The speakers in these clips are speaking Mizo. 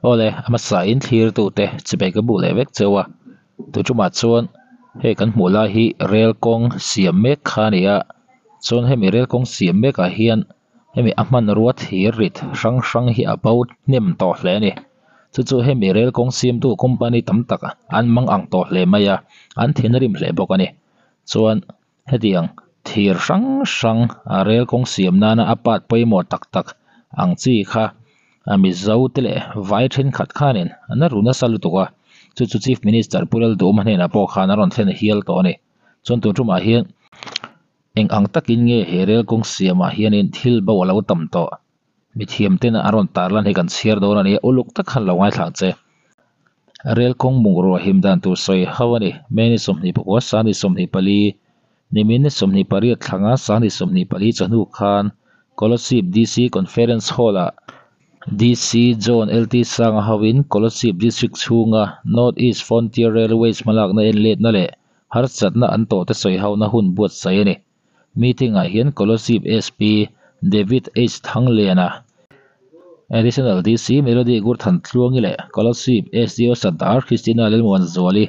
Awle, a hmasa in thlir tute chibai ka buk leh vek cheu a, tu tumah chuan hei kan hmuh lai hi rel kawng siam mek kha a ni a, chuan hemi rel kawng siam mek ah hian hemi a hmanrua thir rit hrang hrang hi a bo hnem tawh hle a ni, chu chu hemi rel kawng siamtu company tam tak an mang ang tawh hle mai a, an thin a rim hle bawk a ni, chuan hetiang thir hrang hrang a rel kawng siam nana a part pawimawh tak tak ang chi kha a mizo te leh vai thenkhat khanin an a ru nasa lutuk a chu chu chief minister Pu Lalduhawma hnenah pawh khan a rawn thlen hial tawh a ni chuan tun tumah hian eng ang takin nge he rel kawng siamah hianin thil bo a lo tam tawh mithiam ten a rawn tarlan hi kan chhiar dawn a ni a uluk tak khan lo ngaithla ang che. Rel kawng bungrua him dan tur sawi ho a ni. May ni 24, sang ni 24, nimin ni 28 thlanga sang ni 24 chawhnu khan Kolasib DC Conference Hall-ah DC John LT Sanga hoin Kolasib District chhunga North East Frontier Railways hmalakna enletna leh harsatna an tawhte sawi hona hun buatsaih a ni. Meeting-ah hian Kolasib SP David H Thangliana, Additional DC Melody Gurthantluangi leh Kolasib SDO Sardar Christina Lalmuanzuali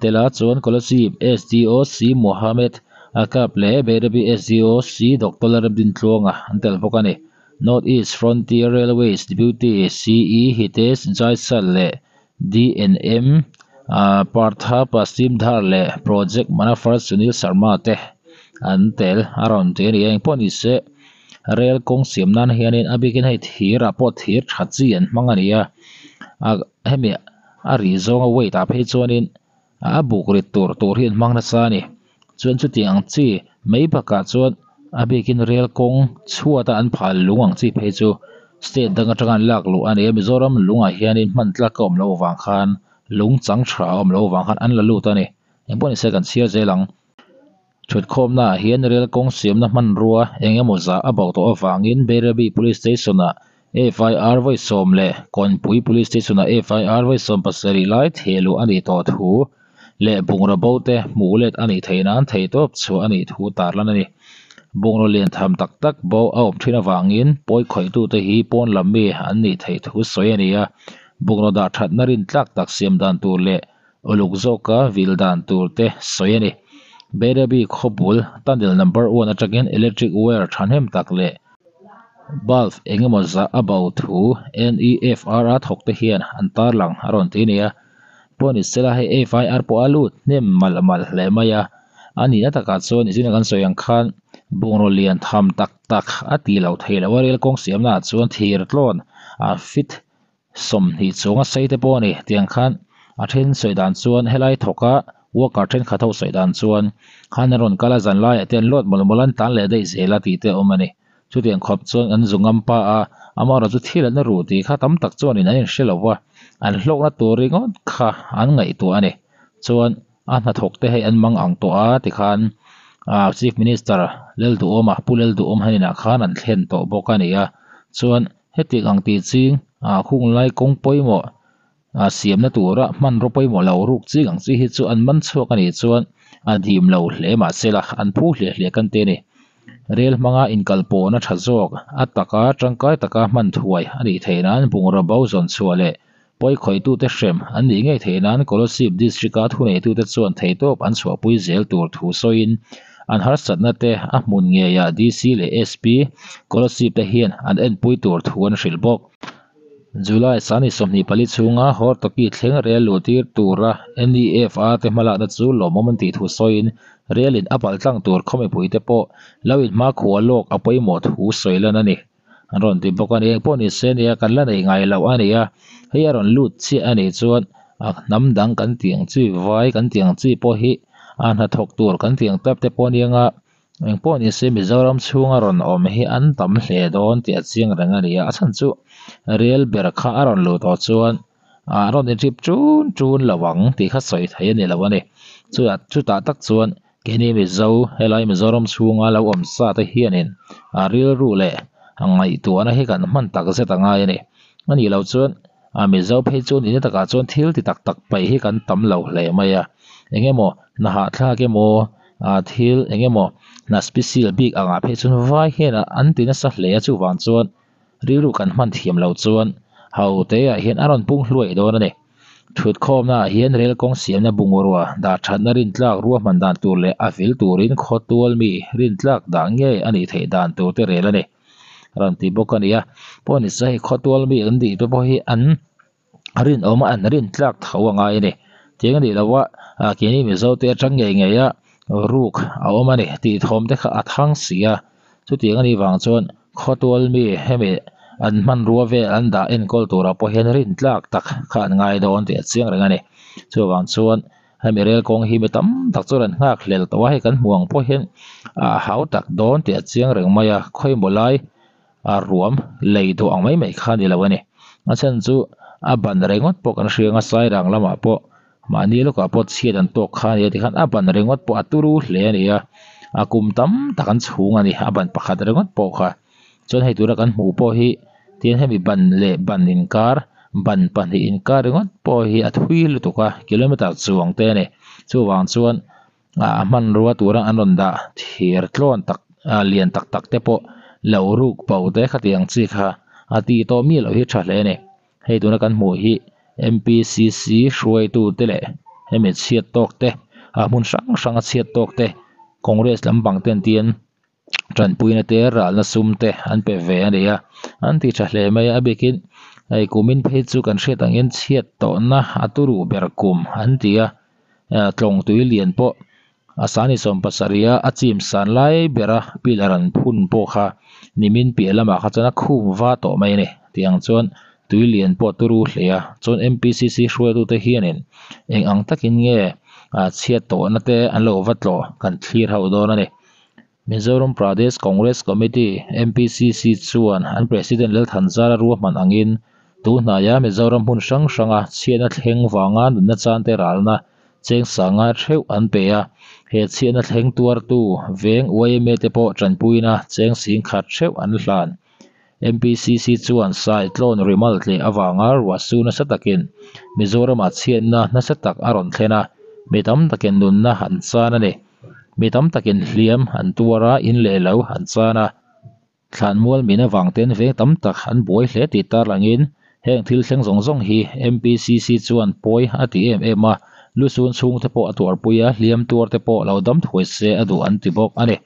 tela chuan Kolasib SDO C Mohammed Akab leh Bairabi SDO C Doctor Lalramdintluanga an tel bawk a ni. North East Frontier Railways Deputy CE Hitesh Jaisal leh DNM Partha Paschim Dhar leh Project Manafar Sunil Sharma te an tel a rawn ti a ni a, engpawh ni se rel kawng siam nan hianin a bikin hei thir ah pawh thir tha chi an hmang a ni a, hemi a rih zawnga weight ah phei chuanin a buk rit tur tur hi an hmang nasa a ni chuan chutiang ang chi mai bakah chuan a bikin rel kawng chhuat a an phal lung ang chi phei chu state dang atanga an lak luh a ni a Mizoram lungah hianin hman tlak a awm loh avang khan lung chang tha a awm loh avang khan an la lut a ni engpawh ni se kan chhiar zel ang thutkhawmna ah hian rel kawng siamna hmanrua eng emaw zah a bauh tawh avangin Bairabi police station ah FIR vawi sawm leh Kawnpui Police Station ah FIR vawi 17 lai thehluh a nih tawh thu leh bungraw bo te hmuh let a nih theih nan theihtawp chhuah a nih thu tarlan a ni. Bungraw lian tham tak tak bo a awm thin avangin pawi khawihtute hi pawn lam mi an nih theih thu sawi a ni a, bungraw dah thatna rintlak tak siam dan tur leh uluk zawka vil dan tur te sawi a ni. Bairabi khawbul tunnel number one atangin electric wire thahnem tak leh Bulb eng emaw zah a bo thu NEFR a thawk te hian an tarlang a rawn ti a ni a, pawh ni sela hei FIR pawh a lut hnem malh malh hle mai a, a nihna takah chuan nichina kan sawi ang khan bungraw lian tham tak tak a tih loh theih loh a rel kawng siamna ah chuan thir tlawn a fit 20 chuang a sei te pawh a ni tiang khan a then sawi dan chuan helai thawk a worker thenkhat ho sawi dan chuan khan an rawn kal a zan laiah te an lawt mawlh mawlh a an tlan leh daih zel a tih te a awm a ni chutiang khawp chuan an zu ngam pa a amaherawh chu thil an ruh tih kha tam tak chuanin an inhre lo va an hlawkna tur ringawt kha an ngaihtuah a ni chuan a hnathawk te hei an mang ang tawh a tikhan ah chief minister Lalduhawma Pu Lalduhawm hnenah khan an thlen tawh bawk a ni a chuan. Hetiang ang tih ching ah hung lai kawng pawimawh ah siamna tura hmanraw pawimawh lo ruk ching ang chi hi chu an man chhuak a nih chuan a dim lo hle mahsela an phu hliah hliah kan ti a ni. Rel hmanga inkalpawhna tha zawk a taka tangkai taka hman thuai a nih theih nan bungraw bo zawn chhuah leh pawi khawihtute hrem an nih ngei theih nan Kolasib District-a thuneitute chuan theihtawp an chhuahpui zel tur thu sawiin an harsatna te a hmun ngeiah DC leh SP Kolasib te hian an enpui tur thu an hrilh bawk. July sani 24 chhunga Hortoki thleng rel luh tir tura NEFA te hmalakna chu lawmawm an tih thu sawiin rel in a palh tlang tur khaw mipuite pawh lo inhmakhua lawk a pawimawh thu sawi lan a ni. An rawn ti bawk a ni. Engpawh ni se nia kan la nei ngai loh a ni a, hei a rawn lut chiah a nih chuan a hnam dang kan tih ang chi vai kan tih ang chi pawh hi a hnathawk tur kan tih ang tap te pawh a ni anga engpawh ni se Mizoram chhunga rawn awm hi an tam hle dawn tih a chiang reng a ni a, a chhan chu rel ber kha a rawn luh tawh chuan a rawn inhrip chun chun lo ang tih kha sawi theih a ni lo a ni. Chutah chutah tak chuan Keini Mizo, helai Mizoram chhunga lo awm sa te hianin a rilru leh a ngaihtuahna hi kan hman tak zet a ngai a ni. A nih loh chuan a Mizo phei chu nihna takah chuan thil ti tak tak paih hi kan tam lo hle mai a. Eng emaw hna hahthlak emaw a thil eng emaw hna special bik angah phei chuan vai hian an ti nasa hle a chuvang chuan rilru kan hman thiam loh chuan Ho te ah hian a rawn pung hluai dawn a ni. Thutkhawmna ah hian rel kawng siamna bungrua dah thatna rintlak ruahman dan tur leh a vil turin khawtual mi rintlak dah ngei a nih theih dan tur te rel a ni. Rawn ti bawk a ni a, pawh ni se hei khawtual mi an tih te pawh hi an rinawm a an rintlak tho a ngai a ni. Tiang a nih loh a ah keini Mizo te atang ngei ngei a ruk a awm a ni tih thawm te kha a thang si a, chutiang a nih vang chuan khawtual mi hemi an hmanrua vel an dah enkawl turah pawh hian rintlak tak kha an ngai dawn tih a chiang reng a ni. Chuvang chuan hemi rel kawng hi mi tam tak chuan an nghak hlel tawh a, hei kan hmuh ang pawh hian a hau tak dawn tih a chiang reng mai a, khawimaw lai a ruam lei duh ang mai mai kha a ni lo a ni. A chhan chu a ban ringawt pawh kan hria ang a, sairang lamah pawh mahni lawkah pawh chhiat an tawk kha a ni a tikhan a ban ringawt pawh a turu hle a ni a, a kum tam tak an chhung a ni a ban pakhat ringawt pawh kha. Chuan hei tura kan hmuh pawh hi tin hemi ban leh ban inkar ban pahnih inkar ringawt pawh hi a thui lutuk a kilometer chuang te a ni. Chuvang chuan a hmanrua tura an rawn dah thir tlawn tak ah lian tak tak te pawh lo ruk bo te khatiang chi kha a tih tawh miah loh hi tha hle a ni. Hei tuna kan hmuh hi M_P_C_C hruaitu te leh hemi chhiat tawk te ah hmun hrang hrang a chhiat tawk te congress lampang te an tian tanpuina te ralna sum te an pe ve a ni a an ti tha hle mai a a bikin hei kumin phei chu kan hriat angin chhiat tawhna a turu ber kum an ti a tlawng tui lian pawh a sani sawm pasarih a a chim san lai bera pillar an phun pawh kha nimin piah lamah kha chuan a khum va tawh mai a ni tiang chuan tui lian pawh a turu hle a chuan M P C C hruaitute hianin eng ang takin nge ah chhiat tawhna te an lo va tlawh kan thlir ho dawn a ni. Mizoram Pradesh Congress Committee, MPCC, chuan an President Lalthanzara ruahman angin tunhnaia Mizoram hmun hrang hranga chhiatna thleng vanga nunna chante ralna cheng sanga theuh an pe a. He chhiatna thleng tuartu veng yma te pawh tanpuina cheng sing khat theuh an hlan. MPCC chuan Saitlawn rimal tleh avanga ruah su nasa takin Mizoramah chhiatna nasa tak a rawn thlen a, mi tam takin nunna an chan a ni. Mi tam takin hliam an tuar a, in leh lo an chan a. Thlanmual min avang ten veng tam tak an buai hle tih tarlangin heng thil thleng zawng zawng hi MPCC chuan pawi a ti em em a, lusun chhungte pawh a tuarpui a, hliam tuarte pawh lo dam thuai se a duh an ti bawk a ni.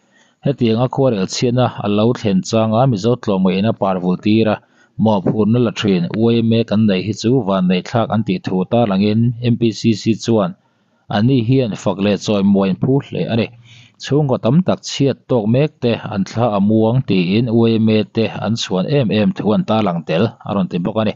Hetianga khuarel chhiatna a lo thlen changa Mizo tlawmngaihna parvul tira mawhphurhna la thin yma kan nei hi chu vanneihthlak an tih thu tarlangin MPCC chuan Ani hian fak leh chawimawi an phu hle a ni. Chhungkaw tam tak chhiat tawk mek te an thla a muang tiin yma te an chhuan em em thu an tarlang tel a rawn ti bawk a ni.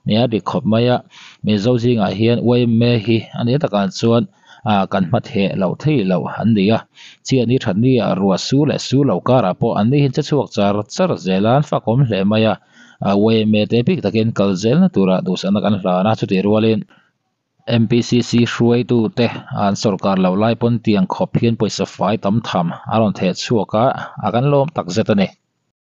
Nia dik khawp mai a, Mizo zingah hian yma hi a ni takah chuan ah kan hma theh loh thei loh an ni a. Chian hi thatni ah ruah su leh su lo karah pawh an ni hi che chhuak char char zel a, an fakawm hle mai a. Yma te bik takin kal zelna turah duhsakna kan hlan a, chutih rualin. MPCC hruaitute an sorkar loh lai pawn tiang khawp hian pawisa fai tam tham a rawn theh chhuak a, a kan lawm tak zet a ni.